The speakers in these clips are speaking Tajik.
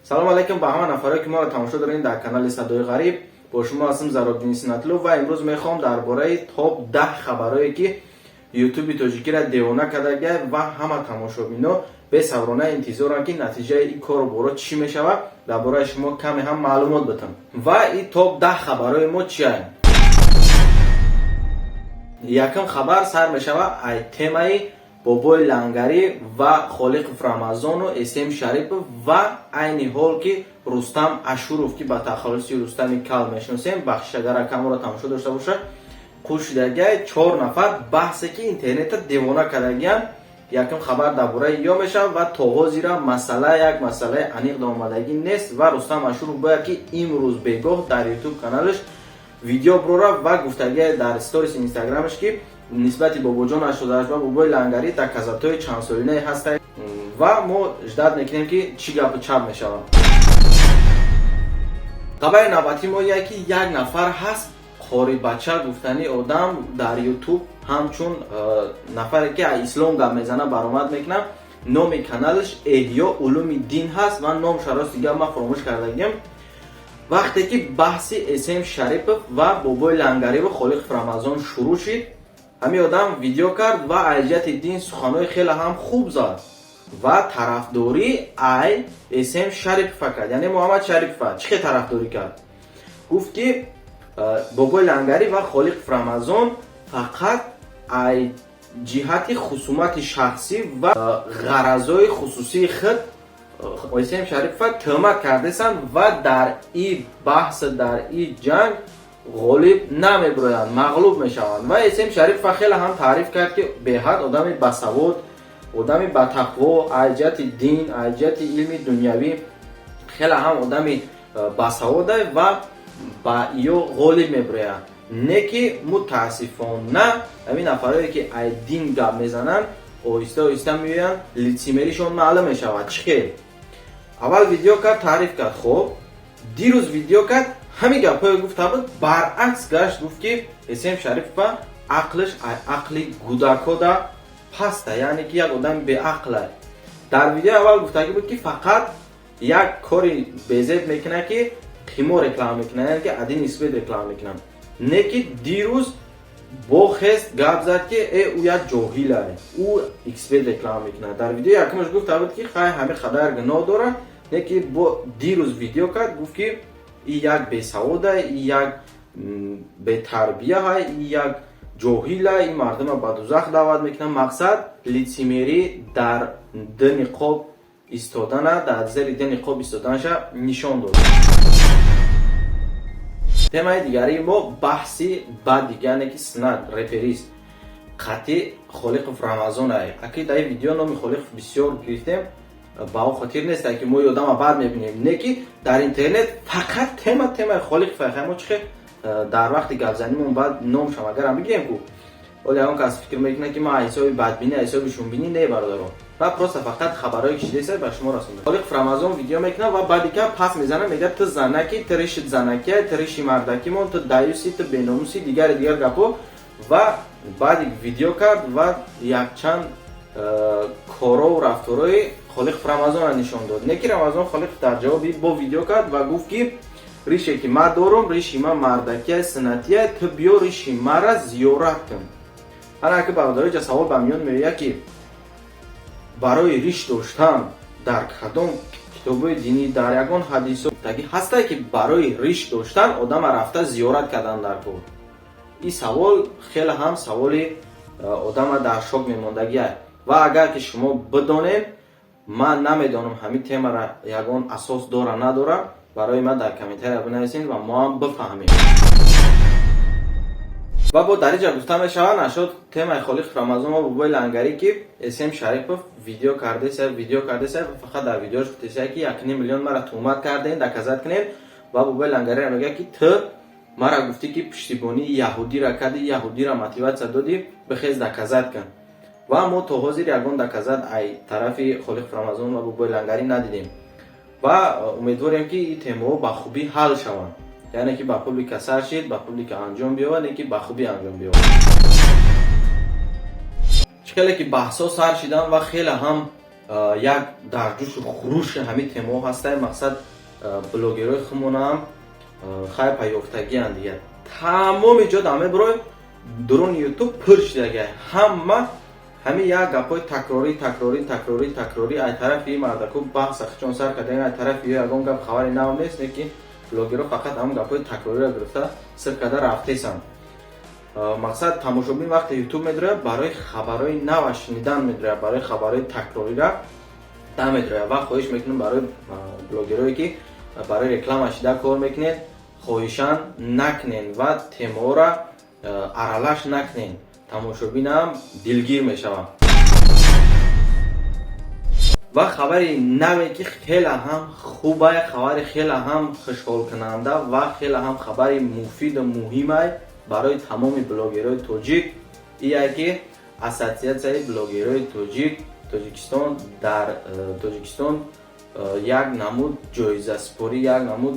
Салом алейкум ба ҳама нафаре, ки моро тамошо доред дар канали Садои Ғариб. Бо шумо ҳастам, Заробдини Синатлу, ва имрӯз мехоҳам дар бораи топ 10 хабарое, ки Ютуби тоҷикиро девона кардагия ва ҳама тамошобино бесаброна интизоранд, ки натиҷаи ин кору боро чӣ мешавад, дар бораи шумо каме ҳам маълумот битам. Ва ин топ 10 хабарҳои мо чиянд? Якум хабар сар мешавад ай темаи Бобои Лангарӣ ва Холиқов Рамазону Эсем Шарипов ва айни ҳол ки Рустам Ашуров, ки ба тахаллуси Рустами Кал мешиносем, бахшиш, агар акаморо тамошо дошта бошад, қӯшидагиай чор нафар, баҳсе ки интернета девона кардагиам. Якум хабар дар бораи ё мешавад ва то ҳозира масъала як масъалаи аниқ омадагӣ нест. Ва Рустам Ашуров бояд ки имрӯз бегоҳ дар Ютуб каналаш видео бирора ва гуфтагиай дар сторис Инстаграмаш, ки нисбати Бобоҷон 88 ва Бобои Лангарӣ доказательствои чандсолинае ҳастанд ва мо ждать мекунем, ки чӣ гапу чап мешавад. Хабари навбатии мо яке як нафар ҳаст, Қорибача гуфтани одам, дар Ютуб ҳамчун нафаре ки ислом гап мезана баромад мекунад. Номи каналаш Эҳё улуми дин ҳаст ва номша, рости гап, ман фаромӯш кардагиам. Вақте ки баҳси Эсем Шарипов ва Бобои Лангариву Холиқов Рамазон шурӯъ шид, ҳамин одам видео кард ва аз ҷиҳати дин суханҳои хеле ҳам хуб зад ва тарафдорӣ ай Эсем Шарипова кард, яъне Муҳаммад Шарипова. Чӣ хел тарафдорӣ кард? Гуфт, ки Бобои Лангарӣ ва Холиқов Рамазон фақат ай ҷиҳати хусумати шахсӣ ва ғаразҳои хусусии худ Эсем Шарипова тӯҳмат кардесанд ва дар и баҳс, дар и ҷанг ғолиб намебироянд, мағлуб мешаванд. Ва Эсем Шарипова хеле ҳам таъриф кард, ки беҳад одами басавод, одами батақво, аз ҷиҳати дин, аз ҷиҳати илми дунявӣ хеле ҳам одами басавода ва ба ё ғолиб мебирояд. Не ки мутаассифона ҳамин нафарое, ки ай дин гап мезананд, оҳиста оҳиста меоянд, лицемеришон маълум мешавад. Чӣ хел? Аввал видео кард, таъриф кард. Хоб, дирӯз видео кард, ҳамин гапҳое гуфта буд, баръакс гашт, гуфт, ки Эсем Шарипова ақлиш ақли гудакода паста, яъне ки як одами беақла. Дар видеои аввал гуфтагӣ буд, ки фақат як кори безеб мекунад, ки қимор реклама мекунад, яъне ки один иксбет реклама мекунад. Не ки дирӯз бохест, гап зад, ки ӯ як ҷоҳилае, ӯ иксбет реклама мекунад. Дар видеои якумаш гуфта буд, ки хай, ҳамин қадар гуноҳ дорад. Не ки бо дирӯз видео кард, гуфт, ки и як бесавода, и як бетарбияа, и як ҷоҳила, ин мардума ба дузах даъват мекунад. Мақсад лицемерӣ дар ду ниқоб истодана, дар зери ду ниқоб истоданаша нишон дод. Темаи дигари мо баҳси баъд, яъне ки Снат реперист қатъи Холиқов Рамазон ай. Аки дар ин видео номи Холиқов бисёр гирифтем, ба он хотир нест, ки мо одама бад мебинем, не ки дар интернет фақат темаи Холиқов ай. Мо чихе дар вақти гапзанимон баъд номшам агарам бигирем ку, оли ягон кас фикр мекунад, ки ман ҳисоби бадбинӣ, ҳисоби шумбинӣ. Не, бародарон, ва просто фақат хабарҳое, ки шидеса, ба шумо расондам. Холиқов Рамазон видео мекунад ва баъди ка пас мезана, мегӯяд: «Ту занаки, ту ришит занакия, ту риши мардакимон, ту даюси, ту беномуси», дигари дигар гапҳо. Ва баъди видео кард ва якчанд корову рафторҳои Холиқов Рамазонро нишон дод. Не ки Рамазон Холиқов дар ҷавоби бо видео кард ва гуфт, ки рише, ки ман дорум, риши ман мардакия, суннатия, ту биё, риши мара зиёрат кун. Ана ки, бародари ҷа, савол ба миён меояд, ки барои риш доштан дар кадом китобҳои динӣ, дар ягон ҳадисо таги ҳастае, ки барои риш доштан одама рафта зиёрат кардан дар кор? Ин савол хеле ҳам саволи одама дар шок мемондагиа. Ва агар ки шумо бидонед, ман намедонам, ҳамин темара ягон асос дора, надора, барои ман дар комментария бинависед ва мо ҳам бифаҳмем. Ва бо дар инҷа гуфта мешавад нашуд темаи Холиқов Рамазон ва Бобои Лангарӣ, ки Эсем Шарипов видео кардеса, фақат дар видеош гуфтеса, ки 1,5 миллион мара туҳмат кардем, доказать кунем. Ва Бобои Лангариро мегӯяд, ки ту мара гуфтӣ, ки пуштибонии яҳудира кардӣ, яҳудира мотивация додӣ, бихез, доказать кун. Ва мо то ҳозир ягон доказать ай тарафи Холиқов Рамазон ва Бобои Лангарӣ надидем ва умедворем, ки ин темаҳо ба хубӣ ҳал шаванд, яъне ки ба публика сар шид, ба публика анҷом биёвад, не ки ба хубӣ анҷом биёвад. Чӣ хеле ки баҳсҳо сар шидан ва хеле ҳам Як дар ҷӯшу хурӯши ҳамин темаҳо ҳастай. Мақсад, блогерҳои худмонаам хай пайёфтагианд дигар. Тамоми ҷо даме бирой, дуруни Ютуб пур шидагай, ҳама ҳамин як гапҳои такрорӣ, такрорӣ, такрорӣ, такрорӣ. Ай тарафи мардаку баҳса хичон сар карда, ай тарафи ё ягон гап хабари нав нест, не ки блогерҳо фақат ҳамон гапҳои такрориро гирифта, сир карда рафтесанд. Мақсад, тамошобин вақте Ютуб медирояд, барои хабарҳои нава шунидан медирояд, барои хабарҳои такрорира намедирояд. Ва хоҳиш мекунем барои блогерое, ки барои реклама шида кор мекунед, хоҳишан накунен ва темаҳоро аралаш накунен, тамошобинам дилгир мешавад. Ва хабари наве, ки хеле ҳам хубай, хабари хеле ҳам хушҳолкунанда ва хеле ҳам хабари муфиду муҳимай барои тамоми блогерҳои тоҷик ие, ки Ассотсиатсияи блогерҳои тоҷик Тоҷикистон дар Тоҷикистон як намуд ҷоизасупорӣ, як намуд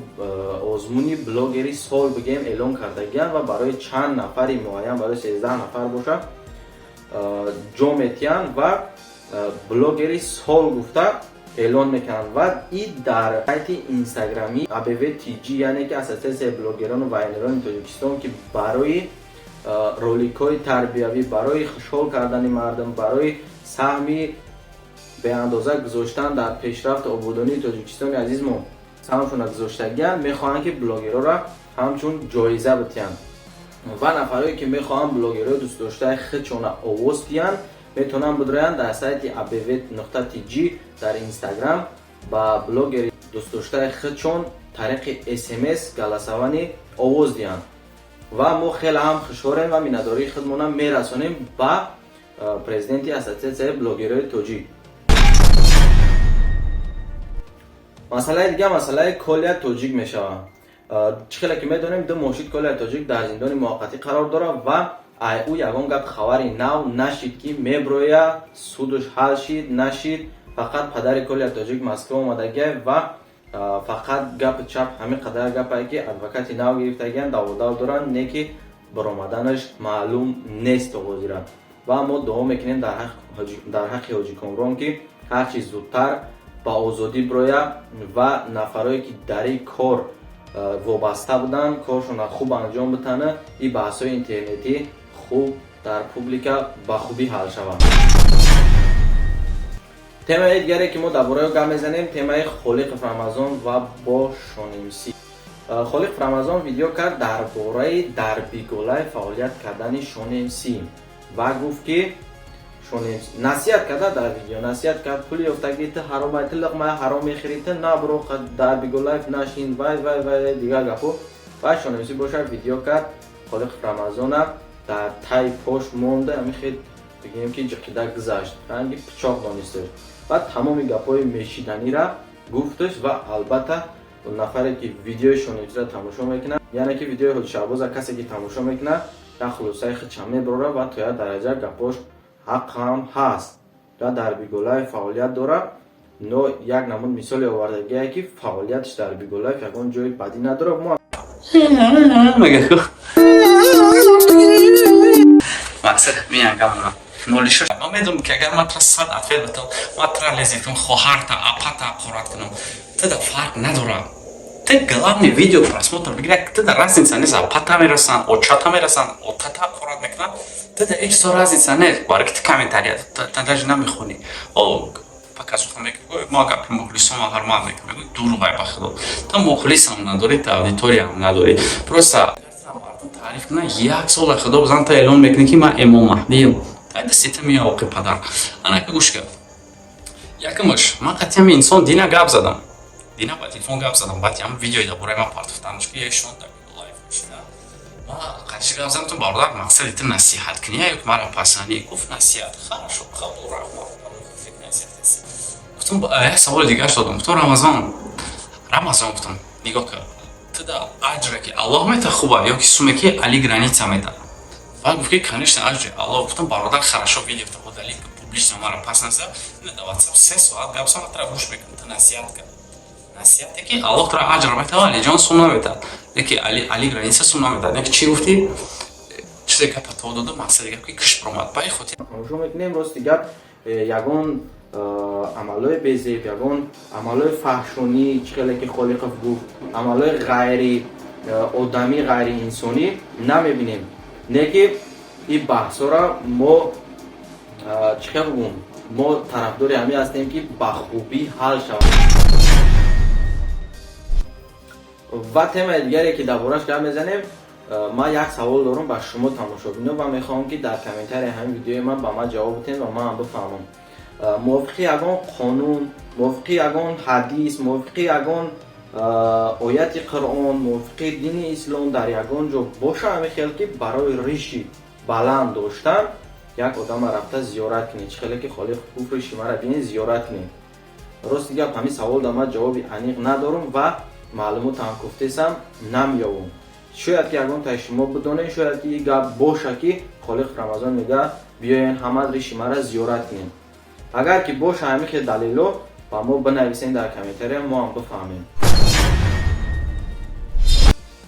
озмуни блогери сол бигем, эълон кардагиянд ва барои чанд нафари муайян, барои 13 нафар бошад, ҷо метиҳанд ва блогери сол гуфта эълон мекунанд. Ва и дар сайти инстаграмӣ АБВ ТЖ, яъне ки Ассотсиатсияи блогерону вайнерони Тоҷикистон, ки барои роликҳои тарбиявӣ, барои хушҳол кардани мардум, барои саҳми беандоза гузоштан дар пешрафту ободонии Тоҷикистони азизмо саҳмшона гузоштагиянд, мехоҳанд, ки блогерҳоро ҳамчун ҷоиза битиҳанд. Ва нафарое, ки мехоҳанд блогерҳои дӯстдоштаи худшона овоз диҳанд, метавонанд бидроянд дар сайти abv.tg дар Инстаграм, ба блогери дӯстдоштаи худшон тариқи СМС голосование овоз диҳанд. Ва мо хеле ҳам хушҳолем ва миннатдории худмона мерасонем ба президенти Ассотсиатсияи блогерҳои тоҷик. Масъалаи дигар масъалаи Колия Тоҷик мешавад. Чӣ хеле ки медонем, 2 моҳ шид, Колия Тоҷик дар зиндони муваққатӣ қарор дорад ва ай ӯ ягон гап хабари нав нашид, ки меброя, судуш ҳал шид, нашид. Фақат падари Колия Тоҷик Москва омадагия ва фақат гапи чап ҳамин қадар гапае, ки адвокати нав гирифтагиянд, даводав доранд, не ки баромаданаш маълум нест то ҳозира. Ва мо дуо мекунем дар ҳаққи ҳоҷи Комрон, ки ҳарчи зудтар ба озодӣ бирояд ва нафарое, ки дар ин кор вобаста буданд, коршона хуб анҷом битана, ин баҳсҳои интернетӣ хуб дар публика ба хубӣ ҳал шавад. Темаи дигаре, ки мо дар бораи гап мезанем, темаи Холиқов Рамазон ва бо Шонимсӣ. Холиқов Рамазон видео кард дар бораи дар Биголай фаъолият кардани Шонимсӣ ва гуфт, ки насиҳат карда, дар видео насиҳат кард: пули ёфтагӣ ту ҳаромай, ту луқмаи ҳаром мехӯрӣ, ту набро, дар Биголайф нашин, вай, вай, вай, дигар гапо. Ва Шонимсӣ бошад, видео кард, Холиқов Рамазона дар таи пош монда, ҳамин хел бигӯем, ки ҷиқида гузашт, ранги пичоқ донисташ ва тамоми гапҳои мешиданира гуфташ. Ва албатта, нафаре, ки видеои Шонимсиро тамошо мекунад, яъне ки видеои ҳоҷи Шаҳбоза касе ки тамошо мекунад, як хулосаи худшам мебарорад ва то як дараҷа гапош ҳақ ҳам ҳаст ва дар Биголаев фаъолият дорад, но як намуд мисоле овардагие, ки фаъолияташ дар Биголаев ягон ҷои бадӣ надорад. Мо Мега мақсад меянгам нолиша. Ман медонам, ки агар ман тра 100 ответ битам, ман тра лезет кунам, хоҳарта, апата ҳақорат кунам, туда фарқ надорад. Ты главный видео просмотр бигир, туда разница нест, апата мерасан, очата мерасан, отата ҳақорат мекунанд, туда ҳеҷ со разница нест, барои ки ту комментария та даже намехонӣ. О показуха мекунӣ, мо гапи мухлисома ҳурмат мекунем, мегӯй дурӯғай, ба худо, та мухлисам надорӣ, та аудиториям надорӣ. Просто мардум таъриф кунад, як сола худо бизан, та эълон мекунӣ, ки ман Эмом Маҳдием, дастита мея оқи падар. Анака гӯш кар. Якумаш, ман қатъиян инсон дина гап задам, дина ба телефон гап задам, баъд ям видеои дар бораи ман партофтанш, ки ешон дар лайв шуда. Ма қатъи гап задам: ту, бародар, мақсади ту насиҳат кунӣ ё мара пасанӣ? Гуфт: насиҳат. Хорошо, қабул, раҳмат. Гуфтам, як саволи дигар додам, гуфтам: Рамазон, Рамазон, гуфтам, нигоҳ кар, ту да аҷре ки Аллоҳ мета хуба ё ки суме ки Али граница мета? Баъд гуфт, ки конечно, аҷри Аллоҳ. Гуфтам: бародар, хорошо, видео удали, публично мара пас наза. На WhatsApp 3 соат гап зад, тра гӯш мекунам, ту насиҳат кар, насиҳате ки Аллоҳ тра аҷр метава, Алиҷон сум наметад, яки Али граница сум наметад. Яки чӣ гуфтӣ? Чизе гапа то дода, мақсади гап ки киш баромад ба хотир. Тамошо мекунем. Рости гап, ягон Амалҳои безеб, ягон амалҳои фаҳшонӣ, чӣ хеле ки Холиқов гуфт, амалҳои ғайри одамӣ, ғайриинсонӣ намебинем. Не ки ин баҳсҳоро мо, чӣ хел бигӯм, мо тарафдори ҳамин ҳастем, ки ба хубӣ ҳал шавад. Ва темаи дигаре, ки дар бораш гап мезанем, ман як савол дорам ба шумо, тамошобино, ва мехоҳам, ки дар комментарияи ҳамин видеои ман ба ман ҷавоб бидиҳед ва ман ҳам бифаҳмам: мувофиқи ягон қонун, мувофиқи ягон ҳадис, мувофиқи ягон ояти Қуръон, мувофиқи дини ислом дар ягон ҷо боша ҳамин хел, ки барои риши баланд доштан як одама рафта зиёрат кунед, чӣ хеле ки Холиқ гуфт, риши мара бинед, зиёрат кунед? Рости гап, ҳамин савол дар ман ҷавоби аниқ надорам ва маълумотам гуфтесам намеёбам. Шояд ки ягон таи шумо бидонед, шояд ки ин гап боша, ки Холиқ Рамазон мега: «Биёен, ҳама риши мара зиёрат кунем». Агар ки боша ҳамин хел далело, ба мо бинависен дар комментария, мо ҳам бифаҳмем.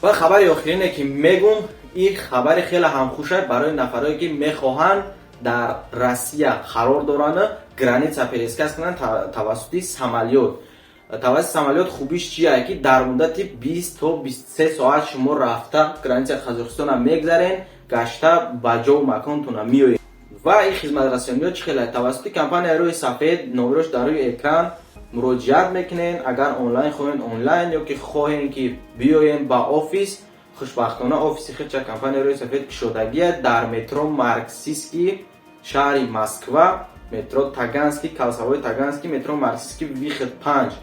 Ва хабари охирине, ки мегум, ин хабари хеле ҳамхуша барои нафарое, ки мехоҳанд, дар Россия қарор доранд, граница пересекать кунанд тавассути самолёт. Тавассути самолёт хубиш чие, ки дар муддати 20 то 23 соат шумо рафта границаи Қазоқистона мегзарен, гашта ба ҷову маконтона меоед. Ва ин хизматрасониҳо чӣ хеле? Тавассути компанияи Рӯи Сафед, номерош дар рӯи экран, муроҷиат мекунен. Агар онлайн хоҳен, онлайн, ё ки хоҳем, ки биёен ба офис, хушбахтона офиси худша компанияи Рӯи Сафед кушодагия дар метро Марксистский шаҳри Москва, метро Таганский, кольцевой Таганский, метро Марксистский, выход 5.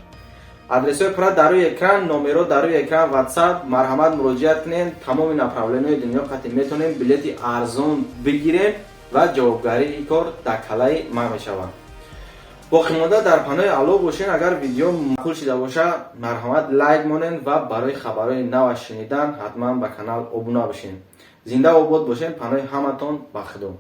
Адресҳои пурра дар рӯи экран, номерҳо дар рӯи экран, WhatsApp, марҳамат, муроҷиат кунед. Тамоми направлениҳои дунё қатъи метавонем билети арзон бигирем ва ҷавобгарии кор дар калаи ман мешавад. Боқимонда дар паноҳи Аллоҳ бошен. Агар видео маъқул шида боша, марҳамат, лайк монед ва барои хабарҳои нава шунидан ҳатман ба канал обуна бошед. Зинда обод бошед, паноҳи ҳаматон ба Худо.